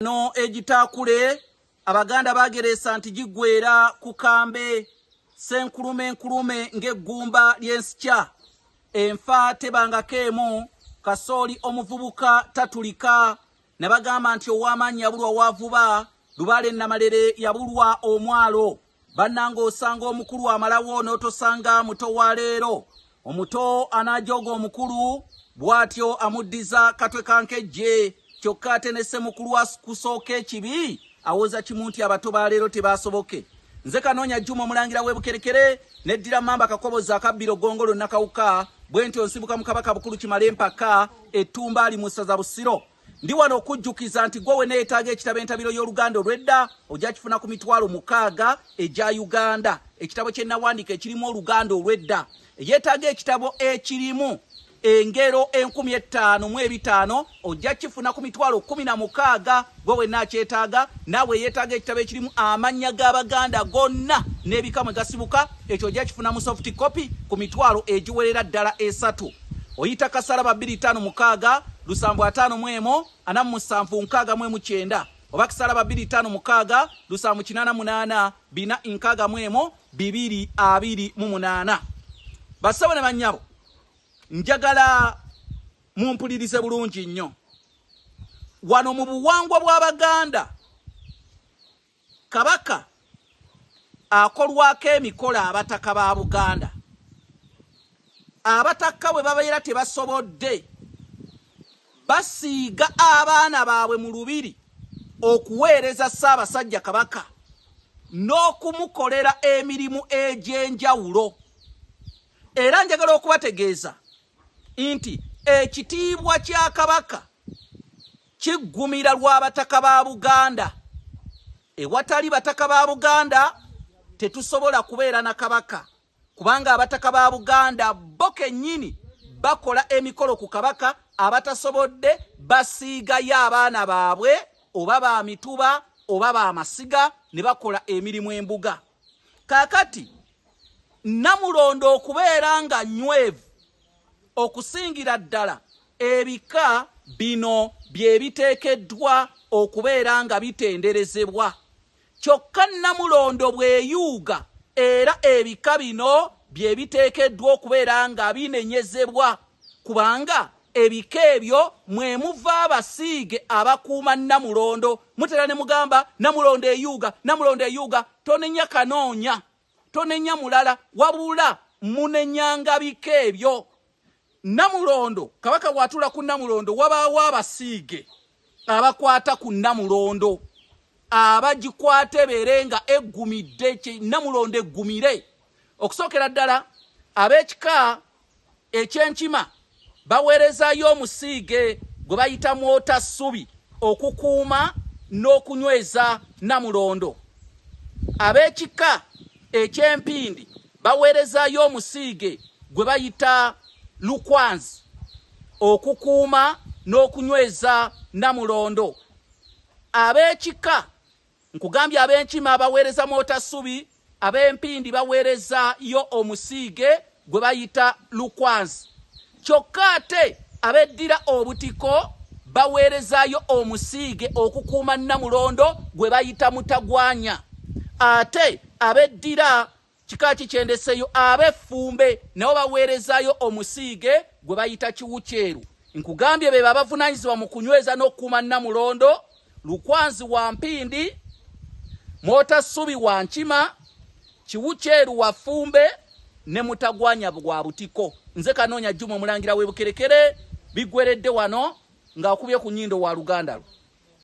No egitaakule Abaganda bagereesa nti giggweera ku kambe. Ssenkulume nkulume ng'eggumba ly'ensikya. Enfa tebangako emu, kasooli omuvubuka tatulika. Ne bagamba nti ow'amaanyi yabulwa w'avuba, Lubaale Namalere yabulwa omwalo. Bannange osanga omukulu amalawo n'otosanga muto wa leero. Omuto anajooga omukulu bw'atyo amuddiza katwe ka nkejje. Kyokka ate ne ssemukulu akusooka ekibi awoza kimu nti abato ba leero tebaasoboke. Nze Kanoonya Juma omulangira w'e Bukerekere neddira Mmamba Kakoboza akabbiro Ggongolo Nakawuka bwentyo nsibuka mu Kabaka Bukulu Kimala empaka Ettumbaali mu ssaza Busiro. Ndi wano okujjukiza nti gwe wenna yeetaaga ekitabo Entabiro y'Oluganda olw'edda ojja kifuna ku 60,000 egya Uganda. Ekitabo kye nawandiika ekirimu Oluganda olw'edda. Eyeetaaga ekitabo ekirimu engero 5500 ojja kifuna ku 16,000 gwe wenna akyetaaga. Naawe eyeetaaga ekitabo ekirimu amannya g'Abaganda gonna n'ebika mwe gasibuka, ekyo ojja kifuna mu soft copy ku mitwalo egiwerera ddala esatu. Oyita kasalaba 256 751 47 69 oba kasalaba 256 788 461 228. Bassebo ne bannyabo, njagala mumpulirize bulungi nnyo. Wano mu buwangwa bw'Abaganda, Kabaka akolwako emikolo abataka ba Buganda. Abataka bwe babeera tebasobodde, basiiga abaana baabwe mu lubiri okuweereza Ssaabasajja Kabaka n'okumukolera emirimu egy'enjawulo. Era njagala okubategeeza nti ekitiibwa kya Kabaka kiggumira lw'abataka ba Buganda. Ewatali bataka ba Buganda tetusobola kubeera na Kabaka, kubanga abataka ba Buganda bo kennyini bakola emikolo ku Kabaka. Abatasobodde basiigayo abaana baabwe oba ba mituba oba ba masiga ne bakola emirimu embuga. Kaakati Namulondo okubeera nga nnywevu okusingira ddala ebika bino bye biteekeddwa okubeera nga bitenderezebwa. Kyokka Namulondo bw'eyuuga era ebika bino bye biteekeddwa okubeera nga binenyezebwa, kubanga ebika ebyo mwe muva abasiige abakuuma Namulondo. Mutera ne mugamba Namulondo eyuuga, Namulondo eyuuga. Tonenya Kanoonya, tonenya mulala, wabula munenyanga bika ebyo. Namulondo, Kabaka bw'atuula ku Namulondo wabaawo abasiige abakwata ku Namulondo, abagikwata ebeere nga eggumidde, Namulondo eggumire. Okusookera ddala ab'ekika eky'Enkima baweerezaayo omusiige gwe bayita Mwota Ssubi okukuuma n'okunyweza Namulondo. Ab'ekika eky'Empindi baweerezaayo omusiige gwe bayita Lukwanzi okukuuma n'okunyweza Namulondo. Ab'ekika nkugambye ab'Enkima baweereza Mwota Ssubi, ab'Empindi baweerezayo omusiige gwe bayita Lukwanzi. Kyokka ate abeddira Obutiko baweerezaayo omusiige okukuuma Namulondo gwe bayita Mutagwanya. Ate abeddira kika ki kyendeseyo, ab'Effumbe nabo baweerezaayo omusiige gwe bayita Kiwukyeru. Nkugambye be babavunaanyizibwa mu kunyweza n'okukuuma Namulondo. Lukwanzi wa Mpindi, Mwota Ssubi wa Nkima, Kiwukyeru wa Ffumbe ne Mutagwanya bwa Butiko. Nze Kanoonya Juma omulangira w'e Bukerekere, biggweredde wano ng'akubye ku nnyindo wa Luganda lwe.